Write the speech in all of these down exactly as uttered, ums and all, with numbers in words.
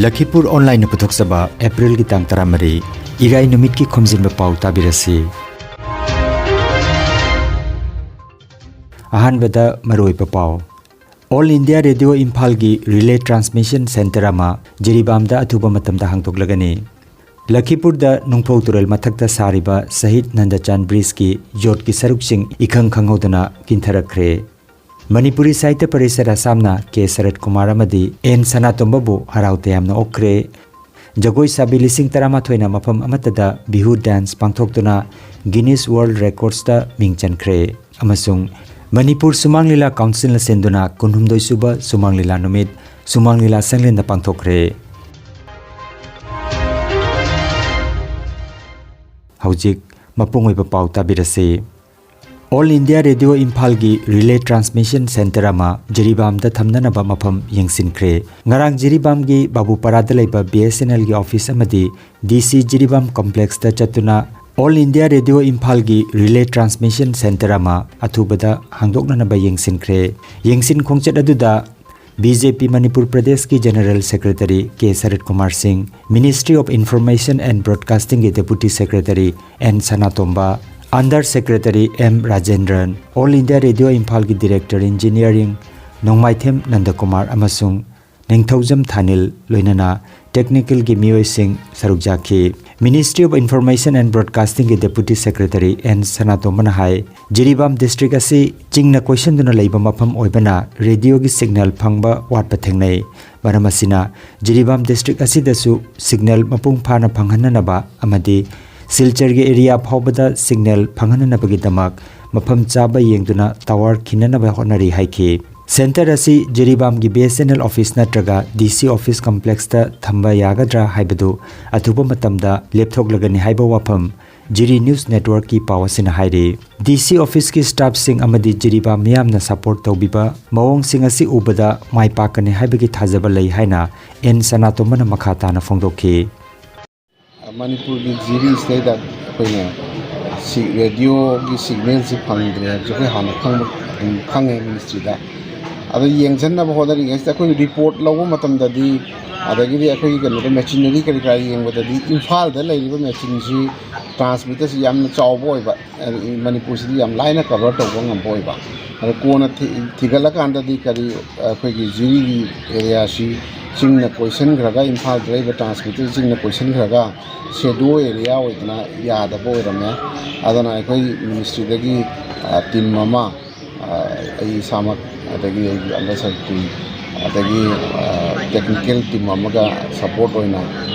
ꯂꯈꯤꯄꯨꯔ ꯑꯣꯟꯂꯥꯏꯟꯅ ꯄꯨꯊꯣꯛꯆꯕ ꯑꯦꯄ꯭ꯔꯤꯜꯒꯤ ꯇꯥꯡ ꯇꯔꯥꯃꯔꯤ, ꯏꯔꯥꯏ ꯅꯨꯃꯤꯠꯀꯤ ꯈꯣꯝꯖꯤꯟꯕ ꯄꯥꯎ ꯇꯥꯕꯤꯔꯁꯤ꯫ ꯑꯍꯥꯟꯕꯗ ꯃꯔꯨꯑꯣꯏꯕ ꯄꯥꯎ꯫ ꯑꯣꯜ ꯏꯟꯗꯤꯌꯥ ꯔꯦꯗꯤꯑꯣ ꯏꯝꯐꯥꯜꯒꯤ ꯔꯤꯂꯦ ꯇ꯭ꯔꯥꯟꯁꯃꯤꯁꯟ ꯁꯦꯟꯇꯔ ꯑꯃ ꯖꯤꯔꯤꯕꯥꯝꯗ ꯑꯊꯨꯕ ꯃꯇꯝꯗ ꯍꯥꯡꯗꯣꯛꯂꯒꯅꯤ꯫ ꯂꯈꯤꯄꯨꯔꯗ ꯅꯣꯡꯄꯣꯛ ꯇꯨꯔꯦꯜ ꯃꯊꯛꯇ ꯁꯥꯔꯤꯕ ꯁꯍꯤꯗ ꯅꯟꯗꯆꯥꯟ ꯕ꯭ꯔꯤꯖꯀꯤ ꯌꯣꯠꯀꯤ ꯁꯔꯨꯛꯁꯤꯡ ꯏꯈꯪ ꯈꯪꯍꯧꯗꯅ ꯀꯤꯟꯊꯔꯛꯈ꯭ꯔꯦ꯫ ꯃꯅꯤꯄꯨꯔꯤ ꯁꯥꯍꯤꯇ꯭ꯌ ꯄꯔꯤꯁꯠ ꯑꯁꯥꯝꯅ ꯀꯦ ꯁꯔꯠ ꯀꯨꯃꯥꯔ ꯑꯃꯗꯤ ꯑꯦꯟ ꯁꯅꯥꯇꯣꯝꯕꯕꯨ ꯍꯔꯥꯎ ꯇꯌꯥꯝꯅ ꯑꯣꯛꯈ꯭ꯔꯦ꯫ ꯖꯒꯣꯏ ꯁꯥꯕꯤ ꯂꯤꯁꯤꯡ ꯇꯔꯥꯃꯥꯊꯣꯏꯅ ꯃꯐꯝ ꯑꯃꯠꯇꯗ ꯕꯤꯍꯨ ꯗꯥꯟꯁ ꯄꯥꯡꯊꯣꯛꯇꯨꯅ ꯒꯤꯅꯤꯁ ꯋꯥꯔꯜꯗ ꯔꯦꯀꯣꯔꯗꯁꯇ ꯃꯤꯡ ꯆꯟꯈ꯭ꯔꯦ꯫ ꯑꯃꯁꯨꯡ ꯃꯅꯤꯄꯨꯔ ꯁꯨꯃꯥꯡ ꯂꯤꯂꯥ ꯀꯥꯎꯟꯁꯤꯜꯅ ꯁꯤꯟꯗꯨꯅ ꯀꯨꯟꯍꯨꯝꯗꯣꯏ ꯁꯨꯕ ꯁꯨꯃꯥꯡ ꯂꯤꯂꯥ ꯅꯨꯃꯤꯠ ꯁꯨꯃꯥꯡ ꯂꯤꯂꯥ ꯁꯪꯂꯦꯟꯗ ꯄꯥꯡꯊꯣꯛꯈ꯭ꯔꯦ꯫ ꯍꯧꯖꯤꯛ ꯃꯄꯨꯡ ꯑꯣꯏꯕ ꯄꯥꯎ ꯇꯥꯕꯤꯔꯁꯤ꯫ ꯑꯣꯜ ꯏꯟꯗꯤꯌꯥ ꯔꯦꯗꯤꯑꯣ ꯏꯝꯐꯥꯜꯒꯤ ꯔꯤꯂꯦ ꯇ꯭ꯔꯥꯟꯁꯃꯤꯁꯟ ꯁꯦꯟꯇꯔ ꯑꯃ ꯖꯤꯔꯤꯕꯥꯝꯗ ꯊꯝꯅꯅꯕ ꯃꯐꯝ ꯌꯦꯡꯁꯤꯟꯈ꯭ꯔꯦ꯫ ꯉꯔꯥꯡ ꯖꯤꯔꯤꯕꯥꯝꯒꯤ ꯕꯥꯕꯨꯄꯥꯔꯥꯗ ꯂꯩꯕ ꯕꯤ ꯑꯦꯁ ꯑꯦꯟ ꯑꯦꯜꯒꯤ ꯑꯣꯐꯤꯁ ꯑꯃꯗꯤ ꯗꯤ ꯁꯤ ꯖꯤꯔꯤꯕꯥꯝ ꯀꯣꯝꯄ꯭ꯂꯦꯛꯁꯇ ꯆꯠꯇꯨꯅ ꯑꯣꯜ ꯏꯟꯗꯤꯌꯥ ꯔꯦꯗꯤꯑꯣ ꯏꯝꯐꯥꯜꯒꯤ ꯔꯤꯂꯦ ꯇ꯭ꯔꯥꯟꯁꯃꯤꯁꯟ ꯁꯦꯟꯇꯔ ꯑꯃ ꯑꯊꯨꯕꯗ ꯍꯥꯡꯗꯣꯛꯅꯅꯕ ꯌꯦꯡꯁꯤꯟꯈ꯭ꯔꯦ꯫ ꯌꯦꯡꯁꯤꯟ ꯈꯣꯡꯆꯠ ꯑꯗꯨꯗ ꯕꯤ ꯖꯦ ꯄꯤ ꯃꯅꯤꯄꯨꯔ ꯄ꯭ꯔꯗꯦꯁꯀꯤ general secretary K Sarat Kumar Singh, ministry of information and ꯕ꯭ꯔꯣꯗꯀꯥꯁꯇꯤꯡꯒꯤ deputy secretary N Sanatomba, under secretary M Rajendran, All India radio ꯏꯝꯐꯥꯜꯒꯤ ꯗꯤꯔꯦꯛꯇꯔ ꯏꯟꯖꯤꯅꯤꯌꯥꯔꯤꯡ ꯅꯣꯡꯃꯥꯏꯊꯦꯝ ꯅꯟꯗꯀꯨꯃꯥꯔ ꯑꯃꯁꯨꯡ ꯅꯤꯡꯊꯧꯖꯝ ꯊꯥꯅꯤꯜ, ꯂꯣꯏꯅꯅ ꯇꯦꯛꯅꯤꯀꯦꯜꯒꯤ ꯃꯤꯑꯣꯏꯁꯤꯡ ꯁꯔꯨꯛ ꯌꯥꯈꯤ꯫ ꯃꯤꯅꯤꯁꯇ꯭ꯔꯤ ꯑꯣꯐ ꯏꯟꯐꯣꯔꯃꯦꯁꯟ ꯑꯦꯟ ꯕ꯭ꯔꯣꯗꯀꯥꯁꯇꯤꯡꯒꯤ ꯗꯦꯄꯨꯇꯤ ꯁꯦꯀ꯭ꯔꯦꯇꯔꯤ ꯑꯦꯟ ꯁꯅꯥꯇꯣꯝꯕꯅ ꯍꯥꯏ, ꯖꯤꯔꯤꯕꯥꯝ ꯗꯤꯁꯇ꯭ꯔꯤꯛ ꯑꯁꯤ ꯆꯤꯡꯅ ꯀꯣꯏꯁꯤꯟꯗꯨꯅ ꯂꯩꯕ ꯃꯐꯝ ꯑꯣꯏꯕꯅ ꯔꯦꯗꯤꯑꯣꯒꯤ ꯁꯤꯒꯅꯦꯜ ꯐꯪꯕ ꯋꯥꯠꯄ ꯊꯦꯡꯅꯩ꯫ ꯃꯔꯝ ꯑꯁꯤꯅ ꯖꯤꯔꯤꯕꯥꯝ ꯗꯤꯁꯇ꯭ꯔꯤꯛ ꯑꯁꯤꯗꯁꯨ ꯁꯤꯒꯅꯦꯜ ꯃꯄꯨꯡ ꯐꯥꯅ ꯐꯪꯍꯟꯅꯅꯕ ꯑꯃꯗꯤ ꯁꯤꯜꯆꯔꯒꯤ ꯑꯦꯔꯤꯌꯥ ꯐꯥꯎꯕꯗ ꯁꯤꯒꯅꯦꯜ ꯐꯪꯍꯟꯅꯅꯕꯒꯤꯗꯃꯛ ꯃꯐꯝ ꯆꯥꯕ ꯌꯦꯡꯗꯨꯅ ꯇꯥꯋꯔ ꯈꯤꯟꯅꯅꯕ ꯍꯣꯠꯅꯔꯤ ꯍꯥꯏꯈꯤ꯫ ꯁꯦꯟꯇꯔ ꯑꯁꯤ ꯖꯤꯔꯤꯕꯥꯝꯒꯤ B S N L office ꯅꯠꯇ꯭ꯔꯒ ꯗꯤ ꯁꯤ ꯑꯣꯐꯤꯁ ꯀꯝꯄ꯭ꯂꯦꯛꯁꯇ ꯊꯝꯕ ꯌꯥꯒꯗ꯭ꯔꯥ ꯍꯥꯏꯕꯗꯨ ꯑꯊꯨꯕ ꯃꯇꯝꯗ ꯂꯦꯞꯊꯣꯛꯂꯒꯅꯤ ꯍꯥꯏꯕ ꯋꯥꯐꯝ ꯖꯤꯔꯤ ꯅ꯭ꯌꯨꯁ ꯅꯦꯠꯋꯔꯛꯀꯤ ꯄꯥꯎ ꯑꯁꯤꯅ ꯍꯥꯏꯔꯤ꯫ ꯗꯤ ꯁꯤ ꯑꯣꯐꯤꯁꯀꯤ ꯁ꯭ꯇꯥꯐꯁꯤꯡ ꯑꯃꯗꯤ ꯖꯤꯔꯤꯕꯥꯝ ꯃꯤꯌꯥꯝꯅ ꯁꯄꯣꯔꯠ ꯇꯧꯕꯤꯕ ꯃꯑꯣꯡꯁꯤꯡ ꯑꯁꯤ ꯎꯕꯗ ꯃꯥꯏ ꯄꯥꯛꯀꯅꯤ ꯍꯥꯏꯕꯒꯤ ꯊꯥꯖꯕ ꯂꯩ ꯍꯥꯏꯅ ꯑꯦꯟ ꯁꯅꯥꯇꯣꯝꯕꯅ ꯃꯈꯥ ꯇꯥꯅ ꯐꯣꯡꯗꯣꯛꯈꯤ꯫ ꯃꯅꯤꯄꯨꯔꯒꯤ ꯖꯤꯔꯤꯁꯤꯗꯩꯗ ꯑꯩꯈꯣꯏꯅ ꯁꯤ ꯔꯦꯗꯤꯑꯣꯒꯤ ꯁꯤꯒꯅꯦꯜꯁꯤ ꯐꯪꯗ꯭ꯔꯦ ꯍꯥꯏꯕꯁꯤ ꯑꯩꯈꯣꯏ ꯍꯥꯟꯅ ꯈꯪꯕ, ꯑꯗꯨꯝ ꯈꯪꯉꯦ ꯃꯤꯅꯤꯁꯇ꯭ꯔꯤꯗ꯫ ꯑꯗꯣ ꯌꯦꯡꯁꯤꯟꯅꯕ ꯍꯣꯠꯅꯔꯤꯉꯩꯁꯤꯗ ꯑꯩꯈꯣꯏꯅ ꯔꯤꯄꯣꯔꯠ ꯂꯧꯕ ꯃꯇꯝꯗꯗꯤ ꯑꯗꯒꯤꯗꯤ ꯑꯩꯈꯣꯏꯒꯤ ꯀꯩꯅꯣꯗ ꯃꯦꯆꯤꯅꯔꯤ ꯀꯔꯤ ꯀꯔꯥ ꯌꯦꯡꯕꯗꯗꯤ ꯏꯝꯐꯥꯜꯗ ꯂꯩꯔꯤꯕ ꯃꯦꯆꯤꯟꯁꯤ ꯇ꯭ꯔꯥꯟꯁꯃꯤꯇꯔꯁꯤ ꯌꯥꯝꯅ ꯆꯥꯎꯕ ꯑꯣꯏꯕ, ꯑ, ꯃꯅꯤꯄꯨꯔꯁꯤꯗꯤ ꯌꯥꯝ ꯂꯥꯏꯅ ꯀꯚꯔ ꯇꯧꯕ ꯉꯝꯕ ꯑꯣꯏꯕ꯫ ꯑꯗꯣ ꯀꯣꯟꯅ ꯊꯤ-, ꯊꯤꯒꯠꯂꯀꯥꯟꯗꯗꯤ ꯀꯔꯤ, ꯑꯩꯈꯣꯏꯒꯤ ꯖꯤꯔꯤꯒꯤ ꯑꯦꯔꯤꯌꯥꯁꯤ ꯆꯤꯡꯅ ꯀꯣꯏꯁꯤꯟꯈ꯭ꯔꯒ, ꯏꯝꯐꯥꯜꯗ ꯂꯩꯕ ꯇ꯭ꯔꯥꯟꯁꯃꯤꯇꯔ ꯆꯤꯡꯅ ꯀꯣꯏꯁꯤꯟꯈ꯭ꯔꯒ ꯁꯦꯗꯣ ꯑꯦꯔꯤꯌꯥ ꯑꯣꯏꯗꯅ ꯌꯥꯗꯕ ꯑꯣꯏꯔꯝꯃꯦ꯫ ꯑꯗꯨꯅ ꯑꯩꯈꯣꯏ ꯃꯤꯅꯤꯁꯇ꯭ꯔꯤꯗꯒꯤ, ꯑ, ꯇꯤꯝ ꯑꯃ, ꯑ, ꯑꯩ ꯏꯁꯥꯃꯛ, ꯑꯗꯒꯤ ꯑꯩꯒꯤ ꯑꯟꯗꯔ ꯁꯦꯀ꯭ꯔꯦꯇꯔꯤ, ꯑꯗꯒꯤ, ꯑ, ꯇꯦꯛꯅꯤꯀꯦꯜ ꯇꯤꯝ ꯑꯃꯒ ꯁꯄꯣꯔꯠ ꯑꯣꯏꯅ,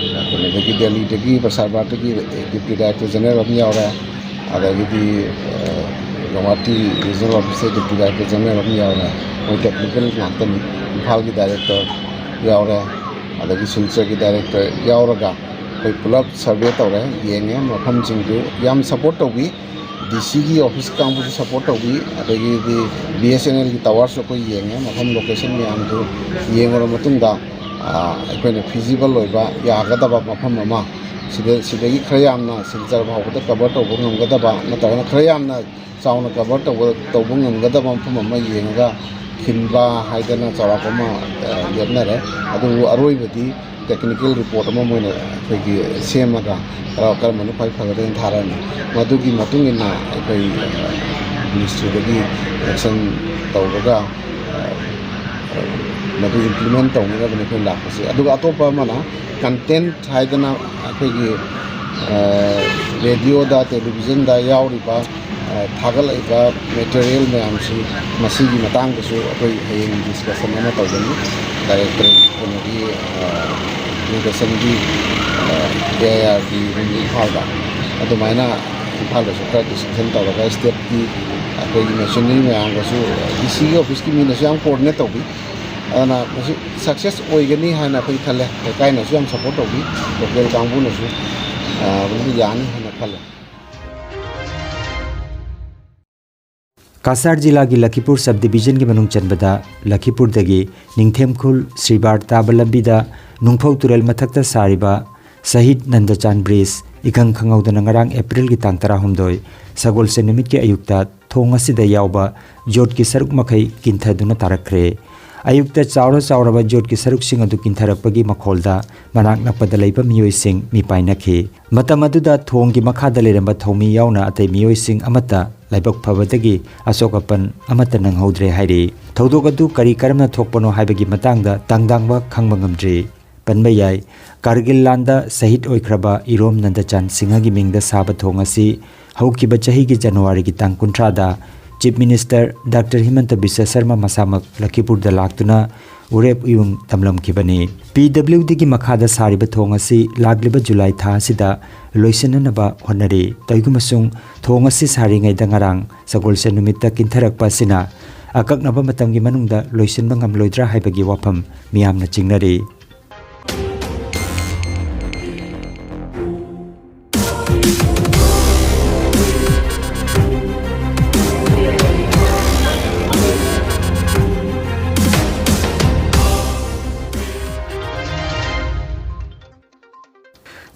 ꯑꯗꯒꯤ ꯗꯦꯜꯂꯤꯗꯒꯤ ꯄ꯭ꯔꯁꯥꯔ ꯚꯥꯔꯇꯤꯒꯤ ꯗꯤꯄ꯭ꯌꯨꯇꯤ ꯗꯥꯏꯔꯦꯛꯇꯔ ꯖꯦꯅꯔꯦꯜ ꯑꯃ ꯌꯥꯎꯔꯦ, ꯑꯗꯒꯤꯗꯤ, ꯑ, ꯒꯧꯍꯥꯇꯤ ꯔꯤꯖꯅꯦꯜ ꯑꯣꯐꯤꯁꯇ ꯗꯤꯄ꯭ꯌꯨꯇꯤ ꯗꯥꯏꯔꯦꯛꯇꯔ ꯖꯦꯅꯔꯦꯜ ꯑꯃ ꯌꯥꯎꯔꯦ꯫ ꯃꯣꯏ ꯇꯦꯛꯅꯤꯀꯦꯜ ꯉꯥꯛꯇꯅꯤ꯫ ꯏꯝꯐꯥꯜꯒꯤ ꯗꯥꯏꯔꯦꯛꯇꯔ ꯌꯥꯎꯔꯦ, ꯑꯗꯒꯤ ꯁꯤꯜꯆꯔꯒꯤ ꯗꯥꯏꯔꯦꯛꯇꯔ ꯌꯥꯎꯔꯒ ꯑꯩꯈꯣꯏ ꯄꯨꯂꯞ ꯁꯔꯚꯦ ꯇꯧꯔꯦ, ꯌꯦꯡꯉꯦ, ꯃꯐꯝꯁꯤꯡꯗꯨ ꯌꯥꯝ ꯁꯄꯣꯔꯠ ꯇꯧꯕꯤ꯫ ꯗꯤ ꯁꯤꯒꯤ ꯑꯣꯐꯤꯁ ꯀꯥꯡꯕꯨꯁꯨ ꯁꯄꯣꯔꯠ ꯇꯧꯕꯤ, ꯑꯗꯒꯤꯗꯤ ꯕꯤ ꯑꯦꯁ ꯑꯦꯟ ꯑꯦꯜꯒꯤ ꯇꯥꯋꯔꯁꯨ ꯑꯩꯈꯣꯏ ꯌꯦꯡꯉꯦ, ꯃꯐꯝ ꯂꯣꯀꯦꯁꯟ ꯃꯌꯥꯝꯗꯨ ꯌꯦꯡꯉꯨꯔ ꯃꯇꯨꯡꯗ, ꯑ, ꯑꯩꯈꯣꯏꯅ ꯐꯤꯖꯤꯕꯜ ꯑꯣꯏꯕ, ꯌꯥꯒꯗꯕ ꯃꯐꯝ ꯑꯃ, ꯁꯤꯗ, ꯁꯤꯗꯒꯤ ꯈꯔ ꯌꯥꯝꯅ ꯁꯤꯜꯆꯔ ꯐꯥꯎꯕꯗ ꯀꯚꯔ ꯇꯧꯕ ꯉꯝꯒꯗꯕ, ꯅꯠꯇ꯭ꯔꯒꯅ ꯈꯔ ꯌꯥꯝꯅ ꯆꯥꯎꯅ ꯀꯚꯔ ꯇꯧꯕ, ꯇꯧꯕ ꯉꯝꯒꯗꯕ ꯃꯐꯝ ꯑꯃ ꯌꯦꯡꯉꯒ ꯈꯤꯟꯕ ꯍꯥꯏꯗꯅ ꯆꯥꯎꯔꯥꯛꯄ ꯑꯃ, ꯑ, ꯂꯦꯞꯅꯔꯦ꯫ ꯑꯗꯨꯕꯨ ꯑꯔꯣꯏꯕꯗꯤ ꯇꯦꯛꯅꯤꯀꯦꯜ ꯔꯤꯄꯣꯔꯠ ꯑꯃ ꯃꯣꯏꯅ ꯑꯩꯈꯣꯏꯒꯤ ꯁꯦꯝꯃꯒ ꯀꯔ-, ꯀꯔꯝꯕꯅ ꯈ꯭ꯋꯥꯏ ꯐꯒꯗꯒꯦꯅ ꯊꯥꯔꯛꯑꯅꯤ꯫ ꯃꯗꯨꯒꯤ ꯃꯇꯨꯡ ꯏꯟꯅ ꯑꯩꯈꯣꯏ, ꯑ, ꯃꯤꯅꯤꯁꯇ꯭ꯔꯤꯗꯒꯤ ꯑꯦꯛꯁꯟ ꯇꯧꯔꯒ, ꯑ, ꯃꯗꯨ ꯏꯝꯄ꯭ꯂꯤꯃꯦꯟ ꯇꯧꯅꯅꯕꯅꯤ ꯑꯩꯈꯣꯏ ꯂꯥꯛꯄꯁꯦ꯫ ꯑꯗꯨꯒ ꯑꯇꯣꯞꯄ ꯑꯃꯅ ꯀꯟꯇꯦꯟꯠ ꯍꯥꯏꯗꯅ ꯑꯩꯈꯣꯏꯒꯤ, ꯑ, ꯔꯦꯗꯤꯑꯣꯗ, ꯇꯦꯂꯤꯚꯤꯖꯟꯗ ꯌꯥꯎꯔꯤꯕ, ꯑ, ꯊꯥꯒꯠꯂꯛꯏꯕ ꯃꯦꯇꯔꯤꯌꯦꯜ ꯃꯌꯥꯝꯁꯤ ꯃꯁꯤꯒꯤ ꯃꯇꯥꯡꯗꯁꯨ ꯑꯩꯈꯣꯏ ꯍꯌꯦꯡ ꯗꯤꯁꯀꯁꯟ ꯑꯃ ꯇꯧꯒꯅꯤ꯫ ꯗꯥꯏꯔꯦꯛꯇꯔ ꯀꯩꯅꯣꯒꯤ, ꯑ, ꯏꯔꯤꯒꯦꯁꯟꯒꯤ, ꯑ, ꯑꯦ ꯑꯥꯏ ꯑꯥꯔꯒꯤ ꯔꯨꯝ ꯏꯝꯐꯥꯜꯗ꯫ ꯑꯗꯨꯃꯥꯏꯅ ꯏꯝꯐꯥꯜꯗꯁꯨ ꯈꯔ ꯗꯤꯁꯀꯁꯟ ꯇꯧꯔꯒ ꯁ꯭ꯇꯦꯠꯀꯤ ꯑꯩꯈꯣꯏꯒꯤ ꯃꯦꯆꯤꯅꯔꯤ ꯃꯌꯥꯝꯒꯁꯨ ꯗꯤ ꯁꯤꯒꯤ ꯑꯣꯐꯤꯁꯀꯤ ꯃꯤꯅꯁꯨ ꯌꯥꯝ ꯀꯣꯑꯣꯔꯗꯤꯅꯦꯠ ꯇꯧꯕꯤ꯫ ꯑꯗꯨꯅ ꯃꯁꯤ ꯁꯛꯁꯦꯁ ꯑꯣꯏꯒꯅꯤ ꯍꯥꯏꯅ ꯑꯩꯈꯣꯏ ꯈꯜꯂꯦ꯫ ꯂꯩꯀꯥꯏꯅꯁꯨ ꯌꯥꯝ ꯁꯄꯣꯔꯠ ꯇꯧꯕꯤ, ꯂꯣꯀꯦꯜ ꯀꯥꯡꯕꯨꯅꯁꯨ, ꯑ, ꯑꯗꯨꯝ ꯌꯥꯅꯤ ꯍꯥꯏꯅ ꯈꯜꯂꯦ꯫ ꯀꯁꯥꯔ ꯖꯤꯂꯥꯒꯤ ꯂꯈꯤꯄꯨꯔ ꯁꯕ ꯗꯤꯕꯤꯖꯟꯒꯤ ꯃꯅꯨꯡ ꯆꯟꯕꯗ ꯂꯈꯤꯄꯨꯔꯗꯒꯤ ꯅꯤꯡꯊꯦꯝꯈꯨꯜ ꯁ꯭ꯔꯤꯕꯥꯔ ꯇꯥꯕ ꯂꯝꯕꯤꯗ ꯅꯨꯡꯐꯧ ꯇꯨꯔꯦꯜ ꯃꯊꯛꯇ ꯁꯥꯔꯤꯕ ꯁꯍꯤꯗ ꯅꯟꯗꯆꯥꯟ ꯕ꯭ꯔꯤꯖ ꯏꯈꯪ ꯈꯪꯍꯧꯗꯅ ꯉꯔꯥꯡ ꯑꯦꯄ꯭ꯔꯤꯜꯒꯤ ꯇꯥꯡ ꯇꯔꯥꯍꯨꯝꯗꯣꯏ ꯁꯒꯣꯜꯁꯦꯟ ꯅꯨꯃꯤꯠꯀꯤ ꯑꯌꯨꯛꯇ ꯊꯣꯡ ꯑꯁꯤꯗ ꯌꯥꯎꯕ ꯌꯣꯠꯀꯤ ꯁꯔꯨꯛ ꯃꯈꯩ ꯀꯤꯟꯊꯗꯨꯅ ꯇꯥꯔꯛꯈ꯭ꯔꯦ꯫ ꯑꯌꯨꯛꯇ ꯆꯥꯎꯔ ꯆꯥꯎꯔꯕ ꯌꯣꯠꯀꯤ ꯁꯔꯨꯛꯁꯤꯡ ꯑꯗꯨ ꯀꯤꯟꯊꯔꯛꯄꯒꯤ ꯃꯈꯣꯜꯗ ꯃꯅꯥꯛ ꯅꯛꯄꯗ ꯂꯩꯕ ꯃꯤꯑꯣꯏꯁꯤꯡ ꯃꯤꯄꯥꯏꯅꯈꯤ꯫ ꯃꯇꯝ ꯑꯗꯨꯗ ꯊꯣꯡꯒꯤ ꯃꯈꯥꯗ ꯂꯩꯔꯝꯕ ꯊꯧꯃꯤ ꯌꯥꯎꯅ ꯑꯇꯩ ꯃꯤꯑꯣꯏꯁꯤꯡ ꯑꯃꯠꯇ ꯂꯥꯏꯕꯛ ꯐꯕꯗꯒꯤ ꯑꯁꯣꯛ ꯑꯄꯟ ꯑꯃꯠꯇ ꯅꯪꯍꯧꯗ꯭ꯔꯦ ꯍꯥꯏꯔꯤ꯫ ꯊꯧꯗꯣꯛ ꯑꯗꯨ ꯀꯔꯤ ꯀꯔꯝꯅ ꯊꯣꯛꯄꯅꯣ ꯍꯥꯏꯕꯒꯤ ꯃꯇꯥꯡꯗ ꯇꯥꯡꯗꯥꯡꯕ ꯈꯪꯕ ꯉꯝꯗ꯭ꯔꯤ꯫ ꯄꯟꯕ ꯌꯥꯏ, ꯀꯥꯔꯒꯤꯜ ꯂꯥꯟꯗ ꯁꯍꯤꯗ ꯑꯣꯏꯈ꯭ꯔꯕ ꯏꯔꯣꯝ ꯅꯟꯗꯆꯥꯟ ꯁꯤꯡꯍꯒꯤ ꯃꯤꯡꯗ ꯁꯥꯕ ꯊꯣꯡ ꯑꯁꯤ ꯍꯧꯈꯤꯕ ꯆꯍꯤꯒꯤ ꯖꯅꯋꯥꯔꯤꯒꯤ ꯇꯥꯡ ꯀꯨꯟꯊ꯭ꯔꯥꯗ Chief Minister Doctor ꯍꯤꯃꯟꯇ Visva Sharma ꯃꯁꯥꯃꯛ ꯂꯈꯤꯄꯨꯔꯗ ꯂꯥꯛꯇꯨꯅ ꯎꯔꯦꯞ ꯎꯌꯨꯡ ꯇꯝꯂꯝꯈꯤꯕꯅꯤ꯫ ꯄꯤ ꯗꯕ꯭ꯂꯤꯎ ꯗꯤꯒꯤ ꯃꯈꯥꯗ ꯁꯥꯔꯤꯕ ꯊꯣꯡ ꯑꯁꯤ ꯂꯥꯛꯂꯤꯕ ꯖꯨꯂꯥꯏ ꯊꯥ ꯑꯁꯤꯗ ꯂꯣꯏꯁꯤꯟꯅꯅꯕ ꯍꯣꯠꯅꯔꯤ꯫ ꯇꯧꯏꯒꯨꯝꯕꯁꯨꯡ ꯊꯣꯡ ꯑꯁꯤ ꯁꯥꯔꯤꯉꯩꯗ ꯉꯔꯥꯡ ꯁꯒꯣꯜꯁꯦꯟ ꯅꯨꯃꯤꯠꯇ ꯀꯤꯟꯊꯔꯛꯄ ꯑꯁꯤꯅ ꯑꯀꯛꯅꯕ ꯃꯇꯝꯒꯤ ꯃꯅꯨꯡꯗ ꯂꯣꯏꯁꯤꯟꯕ ꯉꯝꯂꯣꯏꯗ꯭ꯔꯥ ꯍꯥꯏꯕꯒꯤ ꯋꯥꯐꯝ ꯃꯤꯌꯥꯝꯅ ꯆꯤꯡꯅꯔꯤ꯫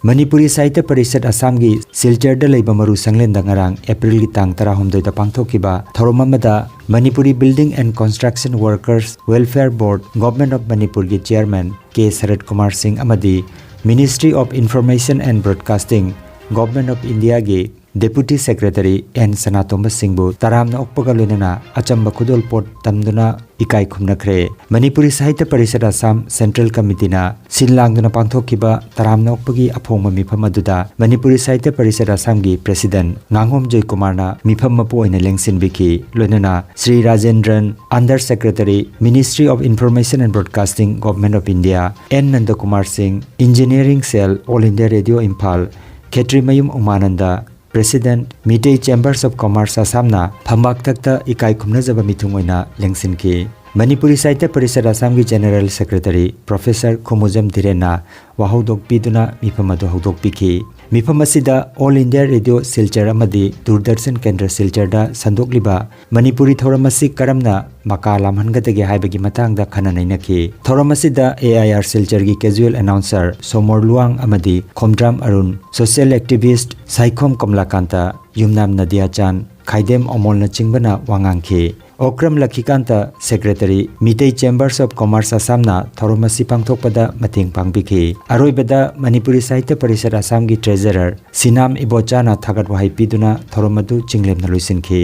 ꯃꯅꯤꯄꯨꯔꯤ ꯁꯥꯍꯤꯇ꯭ꯌ ꯄꯔꯤꯁꯠ ꯑꯁꯥꯝꯒꯤ ꯁꯤꯜꯆꯔꯗ ꯂꯩꯕ ꯃꯔꯨ ꯁꯪꯂꯦꯟꯗ ꯉꯔꯥꯡ ꯑꯦꯄ꯭ꯔꯤꯜꯒꯤ ꯇꯥꯡ ꯇꯔꯥꯍꯨꯝꯗꯣꯏꯗ ꯄꯥꯡꯊꯣꯛꯈꯤꯕ ꯊꯧꯔꯝ ꯑꯃꯗ Manipuri Building and Construction Workers Welfare Board, Government of ꯃꯅꯤꯄꯨꯔꯒꯤ ꯆꯤꯌꯔꯃꯦꯟ ꯀꯦ ꯁꯔꯠ ꯀꯨꯃꯥꯔ ꯁꯤꯡ ꯑꯃꯗꯤ Ministry of Information and Broadcasting, Government of ꯏꯟꯗꯤꯌꯥꯒꯤ ꯗꯦꯄꯨꯇꯤ ꯁꯦꯀ꯭ꯔꯦꯇꯔꯤ ꯑꯦꯟ ꯁꯅꯥꯇꯣꯝꯕ ꯁꯤꯡꯕꯨ ꯇꯔꯥꯝꯅ ꯑꯣꯛꯄꯒ ꯂꯣꯏꯅꯅ ꯑꯆꯝꯕ ꯈꯨꯗꯣꯜꯄꯣꯠ ꯇꯝꯗꯨꯅ ꯏꯀꯥꯏ ꯈꯨꯝꯅꯈ꯭ꯔꯦ꯫ ꯃꯅꯤꯄꯨꯔꯤ ꯁꯥꯍꯤꯇ꯭ꯌ ꯄꯔꯤꯁꯠ ꯑꯁꯥꯝ ꯁꯦꯟꯇ꯭ꯔꯦꯜ ꯀꯃꯤꯇꯤꯅ ꯁꯤꯟ ꯂꯥꯡꯗꯨꯅ ꯄꯥꯡꯊꯣꯛꯈꯤꯕ ꯇꯔꯥꯝꯅ ꯑꯣꯛꯄꯒꯤ ꯑꯐꯣꯡꯕ ꯃꯤꯐꯝ ꯑꯗꯨꯗ ꯃꯅꯤꯄꯨꯔꯤ ꯁꯥꯍꯤꯇ꯭ꯌ ꯄꯔꯤꯁꯠ ꯑꯁꯥꯝꯒꯤ ꯄ꯭ꯔꯦꯁꯤꯗꯦꯟꯠ ꯉꯥꯉꯣꯝ ꯖꯣꯏꯀꯨꯃꯥꯔꯅ ꯃꯤꯐꯝ ꯃꯄꯨ ꯑꯣꯏꯅ ꯂꯦꯡꯁꯤꯟꯕꯤꯈꯤ꯫ ꯂꯣꯏꯅꯅ Shri ꯔꯥꯖꯦꯟꯗ꯭ꯔꯟ, Under Secretary, Ministry of Information and Broadcasting, Government of India, N Nandakumar Singh, Engineering Cell, All India Radio Imphal, Khetrimayum Umananda, president, Meitei Chambers of Commerce ꯑꯁꯥꯝꯅ ꯐꯝꯕꯥꯛꯊꯛꯇ ꯏꯀꯥꯏ ꯈꯨꯝꯅꯖꯕ ꯃꯤꯊꯨꯡ ꯑꯣꯏꯅ ꯂꯦꯡꯁꯤꯟꯈꯤ꯫ ꯃꯅꯤꯄꯨꯔꯤ ꯁꯥꯍꯤꯇ꯭ꯌ ꯄꯔꯤꯁꯠ ꯑꯁꯥꯝꯒꯤ ꯖꯦꯅꯔꯦꯜ ꯁꯦꯀ꯭ꯔꯦꯇꯔꯤ ꯄ꯭ꯔꯣꯐꯦꯁꯔ ꯈꯨꯃꯨꯖꯝ ꯙꯤꯔꯦꯟꯅ ꯋꯥꯍꯧꯗꯣꯛ ꯄꯤꯗꯨꯅ ꯃꯤꯐꯝ ꯑꯗꯨ ꯍꯧꯗꯣꯛꯄꯤꯈꯤ꯫ ꯃꯤꯐꯝ ꯑꯁꯤꯗ All India Radio ꯁꯤꯜꯆꯔ ꯑꯃꯗꯤ ꯗꯨꯔꯗꯔꯁꯟ ꯀꯦꯟꯗ꯭ꯔ ꯁꯤꯜꯆꯔꯗ ꯁꯟꯗꯣꯛꯂꯤꯕ ꯃꯅꯤꯄꯨꯔꯤ ꯊꯧꯔꯝ ꯑꯁꯤ ꯀꯔꯝꯅ ꯃꯀꯥ ꯂꯥꯝꯍꯟꯒꯗꯒꯦ ꯍꯥꯏꯕꯒꯤ ꯃꯇꯥꯡꯗ ꯈꯟꯅ ꯅꯩꯅꯈꯤ꯫ ꯊꯧꯔꯝ ꯑꯁꯤꯗ ꯑꯦ ꯑꯥꯏ ꯑꯥꯔ ꯁꯤꯜꯆꯔꯒꯤ casual announcer ꯁꯣꯃꯣꯔ ꯂꯨꯋꯥꯡ ꯑꯃꯗꯤ ꯈꯣꯝꯗ꯭ꯔꯥꯝ ꯑꯔꯨꯟ, social activist ꯁꯥꯏꯈꯣꯝ ꯀꯃꯂꯥꯀꯥꯟꯇ, ꯌꯨꯝꯅꯥꯝ ꯅꯗꯤꯌꯥꯆꯥꯟ, ꯈꯥꯏꯗꯦꯝ ꯑꯃꯣꯜꯅꯆꯤꯡꯕꯅ ꯋꯥ ꯉꯥꯡꯈꯤ꯫ Okram Lakhikanta, secretary, Meitei Chambers of Commerce ꯑꯁꯥꯝꯅ ꯊꯧꯔꯝ ꯑꯁꯤ ꯄꯥꯡꯊꯣꯛꯄꯗ ꯃꯇꯦꯡ ꯄꯥꯡꯕꯤꯈꯤ꯫ ꯑꯔꯣꯏꯕꯗ ꯃꯅꯤꯄꯨꯔꯤ ꯁꯥꯍꯤꯇ꯭ꯌ ꯄꯔꯤꯁꯠ ꯑꯁꯥꯝꯒꯤ ꯇ꯭ꯔꯦꯖꯔꯔ ꯁꯤꯅꯥꯝ ꯏꯕꯣꯆꯥꯅ ꯊꯥꯒꯠ ꯋꯥꯍꯩ ꯄꯤꯗꯨꯅ ꯊꯧꯔꯝ ꯑꯗꯨ ꯆꯤꯡꯂꯦꯝꯅ ꯂꯣꯏꯁꯤꯟꯈꯤ꯫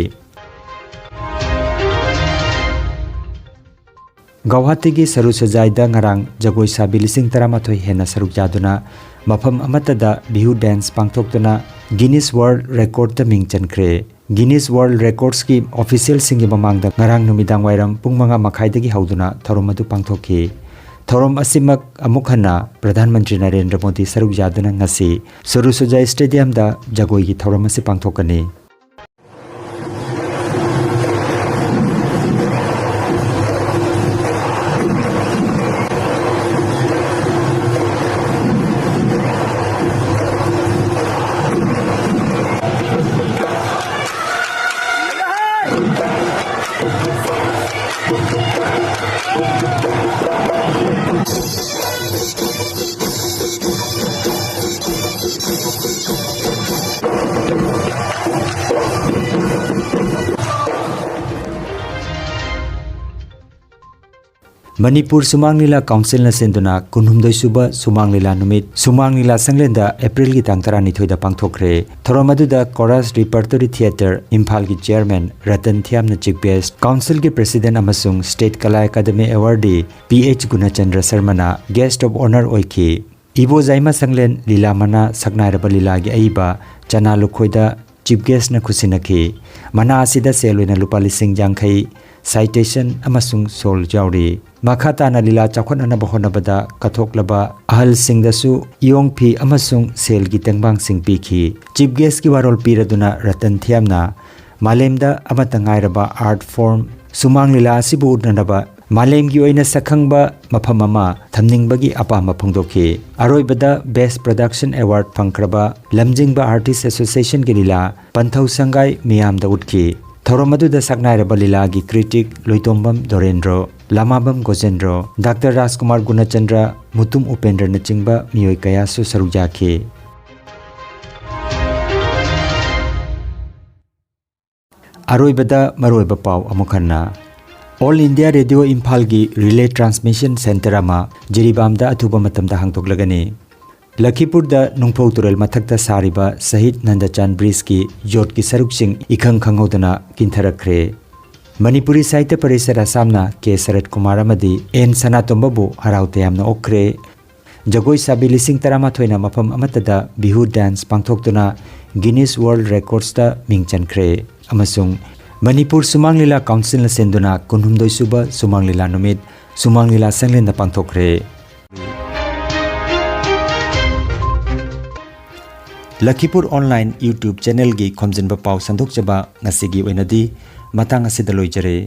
ꯒꯧꯍꯥꯇꯤꯒꯤ ꯁꯔꯨ ꯁꯖꯥꯏꯗ ꯉꯔꯥꯡ ꯖꯒꯣꯏ ꯁꯥꯕꯤ ꯂꯤꯁꯤꯡ ꯇꯔꯥꯃꯥꯊꯣꯏ ꯍꯦꯟꯅ ꯁꯔꯨꯛ ꯌꯥꯗꯨꯅ ꯃꯐꯝ ꯑꯃꯠꯇꯗ ꯕꯤꯍꯨ ꯗꯦꯟꯁ ꯄꯥꯡꯊꯣꯛꯇꯨꯅ ꯒꯤꯅꯤꯁ ꯋꯥꯔꯜꯗ ꯔꯦꯀꯣꯔꯗꯇ ꯃꯤꯡ ꯆꯟꯈ꯭ꯔꯦ꯫ ꯒꯤꯅꯤꯁ ꯋꯥꯔꯜꯗ ꯔꯦꯀꯣꯔꯗꯁꯀꯤ ꯑꯣꯐꯤꯁꯤꯌꯦꯜꯁꯤꯡꯒꯤ ꯃꯃꯥꯡꯗ ꯉꯔꯥꯡ ꯅꯨꯃꯤꯗꯥꯡ ꯋꯥꯏꯔꯝ ꯄꯨꯡ ꯃꯉꯥ ꯃꯈꯥꯏꯗꯒꯤ ꯍꯧꯗꯨꯅ ꯊꯧꯔꯝ ꯑꯗꯨ ꯄꯥꯡꯊꯣꯛꯈꯤ꯫ ꯊꯧꯔꯝ ꯑꯁꯤꯃꯛ ꯑꯃꯨꯛ ꯍꯟꯅ ꯄ꯭ꯔꯙꯥꯟ ꯃꯟꯇ꯭ꯔꯤ ꯅꯔꯦꯟꯗ꯭ꯔ ꯃꯣꯗꯤ ꯁꯔꯨꯛ ꯌꯥꯗꯨꯅ ꯉꯁꯤ ꯁꯔꯨ ꯁꯖꯥꯏ ꯁ꯭ꯇꯦꯗꯤꯌꯝꯗ ꯖꯒꯣꯏꯒꯤ ꯊꯧꯔꯝ ꯑꯁꯤ ꯄꯥꯡꯊꯣꯛꯀꯅꯤ꯫ ꯃꯅꯤꯄꯨꯔ ꯁꯨꯃꯥꯡ ꯂꯤꯂꯥ ꯀꯥꯎꯟꯁꯤꯜꯅ ꯁꯤꯟꯗꯨꯅ ꯀꯨꯟꯍꯨꯝꯗꯣꯏ ꯁꯨꯕ ꯁꯨꯃꯥꯡ ꯂꯤꯂꯥ ꯅꯨꯃꯤꯠ ꯁꯨꯃꯥꯡ ꯂꯤꯂꯥ ꯁꯪꯂꯦꯟꯗ ꯑꯦꯄ꯭ꯔꯤꯜꯒꯤ ꯇꯥꯡ ꯇꯔꯥꯅꯤꯊꯣꯏꯗ ꯄꯥꯡꯊꯣꯛꯈ꯭ꯔꯦ꯫ ꯊꯧꯔꯝ ꯑꯗꯨꯗ ꯀꯣꯔꯥꯁ ꯔꯤꯄꯔꯇꯣꯔꯤ ꯊꯤꯌꯦꯇꯔ ꯏꯝꯐꯥꯜꯒꯤ ꯆꯤꯌꯔꯃꯦꯟ ꯔꯇꯟ ꯊꯤꯌꯥꯝꯅ ꯆꯤꯐ ꯒꯦꯁ꯭ꯠ, ꯀꯥꯎꯟꯁꯤꯜꯒꯤ ꯄ꯭ꯔꯦꯁꯤꯗꯦꯟꯠ ꯑꯃꯁꯨꯡ state kala academy awardee P H Gunachandra ꯁꯔꯃꯅ ꯒꯦꯁ꯭ꯠ ꯑꯣꯐ ꯑꯣꯅꯔ ꯑꯣꯏꯈꯤ꯫ ꯏꯕꯣ ꯖꯥꯏꯃ ꯁꯪꯂꯦꯟ ꯂꯤꯂꯥ ꯃꯅꯥ ꯁꯛꯅꯥꯏꯔꯕ ꯂꯤꯂꯥꯒꯤ ꯑꯏꯕ ꯆꯅꯥ ꯂꯨꯈꯣꯏꯗ ꯆꯤꯐ ꯒꯦꯁ꯭ꯠꯅ ꯈꯨꯠꯁꯤꯟꯅꯈꯤ꯫ ꯃꯅꯥ ꯑꯁꯤꯗ ꯁꯦꯜ ꯑꯣꯏꯅ ꯂꯨꯄꯥ ꯂꯤꯁꯤꯡ ꯌꯥꯡꯈꯩ, ꯁꯥꯏꯇꯦꯁꯟ ꯑꯃꯁꯨꯡ ꯁꯣꯜ ꯌꯥꯎꯔꯤ꯫ ꯃꯈꯥ ꯇꯥꯅ ꯂꯤꯂꯥ ꯆꯥꯎꯈꯠꯅꯅꯕ ꯍꯣꯠꯅꯕꯗ ꯀꯠꯊꯣꯛꯂꯕ ꯑꯍꯜꯁꯤꯡꯗꯁꯨ ꯏꯌꯣꯡ ꯐꯤ ꯑꯃꯁꯨꯡ ꯁꯦꯜꯒꯤ ꯇꯦꯡꯕꯥꯡꯁꯤꯡ ꯄꯤꯈꯤ꯫ ꯆꯤꯐ ꯒꯦꯁ꯭ꯠꯀꯤ ꯋꯥꯔꯣꯜ ꯄꯤꯔꯗꯨꯅ ꯔꯇꯟ ꯊꯤꯌꯥꯝꯅ ꯃꯥꯂꯦꯝꯗ ꯑꯃꯠꯇ ꯉꯥꯏꯔꯕ ꯑꯥꯔꯠ ꯐꯣꯔꯝ ꯁꯨꯃꯥꯡ ꯂꯤꯂꯥ ꯑꯁꯤꯕꯨ ꯎꯠꯅꯅꯕ ꯃꯥꯂꯦꯝꯒꯤ ꯑꯣꯏꯅ ꯁꯛꯈꯪꯕ ꯃꯐꯝ ꯑꯃ ꯊꯝꯅꯤꯡꯕꯒꯤ ꯑꯄꯥꯝꯕ ꯐꯣꯡꯗꯣꯛꯈꯤ꯫ ꯑꯔꯣꯏꯕꯗ ꯕꯦꯁ꯭ꯠ ꯄ꯭ꯔꯗꯛꯁꯟ ꯑꯦꯋꯥꯔꯗ ꯐꯪꯈ꯭ꯔꯕ ꯂꯝꯖꯤꯡꯕ ꯑꯥꯔꯇꯤꯁ꯭ꯠ ꯑꯦꯁꯣꯁꯤꯌꯦꯁꯟꯒꯤ ꯂꯤꯂꯥ ꯄꯟꯊꯧ ꯁꯪꯒꯥꯏ ꯃꯤꯌꯥꯝꯗ ꯎꯠꯈꯤ꯫ ꯊꯧꯔꯝ ꯑꯗꯨꯗ ꯁꯛꯅꯥꯏꯔꯕ ꯂꯤꯂꯥꯒꯤ ꯀ꯭ꯔꯤꯇꯤꯛ ꯂꯣꯏꯇꯣꯝꯕꯝ ꯗꯣꯔꯦꯟꯗ꯭ꯔꯣ, ꯂꯥꯃꯥꯕꯝ ꯒꯣꯖꯦꯟꯗ꯭ꯔꯣ, ꯗꯥꯛꯇꯔ ꯔꯥꯖꯀꯨꯃꯥꯔ ꯒꯨꯅꯆꯟꯗ꯭ꯔ, ꯃꯨꯇꯨꯝ ꯎꯄꯦꯟꯗ꯭ꯔꯅꯆꯤꯡꯕ ꯃꯤꯑꯣꯏ ꯀꯌꯥꯁꯨ ꯁꯔꯨꯛ ꯌꯥꯈꯤ꯫ ꯑꯔꯣꯏꯕꯗ ꯃꯔꯨꯑꯣꯏꯕ ꯄꯥꯎ ꯑꯃꯨꯛ ꯍꯟꯅ꯫ All India Radio ꯏꯝꯐꯥꯜꯒꯤ relay transmission centre ꯑꯃ ꯖꯤꯔꯤꯕꯥꯝꯗ ꯑꯊꯨꯕ ꯃꯇꯝꯗ ꯍꯥꯡꯗꯣꯛꯂꯒꯅꯤ꯫ ꯂꯈꯤꯄꯨꯔꯗ ꯅꯨꯡꯐꯧ ꯇꯨꯔꯦꯜ ꯃꯊꯛꯇ ꯁꯥꯔꯤꯕ ꯁꯍꯤꯗ ꯅꯟꯗꯆꯥꯟ ꯕ꯭ꯔꯤꯖꯀꯤ ꯌꯣꯠꯀꯤ ꯁꯔꯨꯛꯁꯤꯡ ꯏꯈꯪ ꯈꯪꯍꯧꯗꯅ ꯀꯤꯟꯊꯔꯛꯈ꯭ꯔꯦ꯫ ꯃꯅꯤꯄꯨꯔꯤ ꯁꯥꯍꯤꯇ꯭ꯌ ꯄꯔꯤꯁꯠ ꯑꯁꯥꯝꯅ ꯀꯦ ꯁꯔꯠ ꯀꯨꯃꯥꯔ ꯑꯃꯗꯤ ꯑꯦꯟ ꯁꯅꯥꯇꯣꯝꯕꯕꯨ ꯍꯔꯥꯎ ꯇꯌꯥꯝꯅ ꯑꯣꯛꯈ꯭ꯔꯦ꯫ ꯖꯒꯣꯏ ꯁꯥꯕꯤ ꯂꯤꯁꯤꯡ ꯇꯔꯥꯃꯥꯊꯣꯏꯅ ꯃꯐꯝ ꯑꯃꯠꯇꯗ ꯕꯤꯍꯨ dance ꯄꯥꯡꯊꯣꯛꯇꯨꯅ Guinness World Recordsꯇ ꯃꯤꯡ ꯆꯟꯈ꯭ꯔꯦ꯫ ꯑꯃꯁꯨꯡ ꯃꯅꯤꯄꯨꯔ ꯁꯨꯃꯥꯡ ꯂꯤꯂꯥ ꯀꯥꯎꯟꯁꯤꯜꯅ ꯁꯤꯟꯗꯨꯅ ꯀꯨꯟꯍꯨꯝꯗꯣꯏ ꯁꯨꯕ ꯁꯨꯃꯥꯡ ꯂꯤꯂꯥ ꯅꯨꯃꯤꯠ ꯁꯨꯃꯥꯡ ꯂꯤꯂꯥ ꯁꯪꯂꯦꯟꯗ ꯄꯥꯡꯊꯣꯛꯈ꯭ꯔꯦ꯫ ꯂꯈꯤꯄꯨꯔ online YouTube channelꯒꯤ ꯈꯣꯝꯖꯤꯟꯕ ꯄꯥꯎ ꯁꯟꯗꯣꯛꯆꯕ ꯉꯁꯤꯒꯤ ꯑꯣꯏꯅꯗꯤ ꯃꯇꯥꯡ ꯑꯁꯤꯗ ꯂꯣꯏꯖꯔꯦ꯫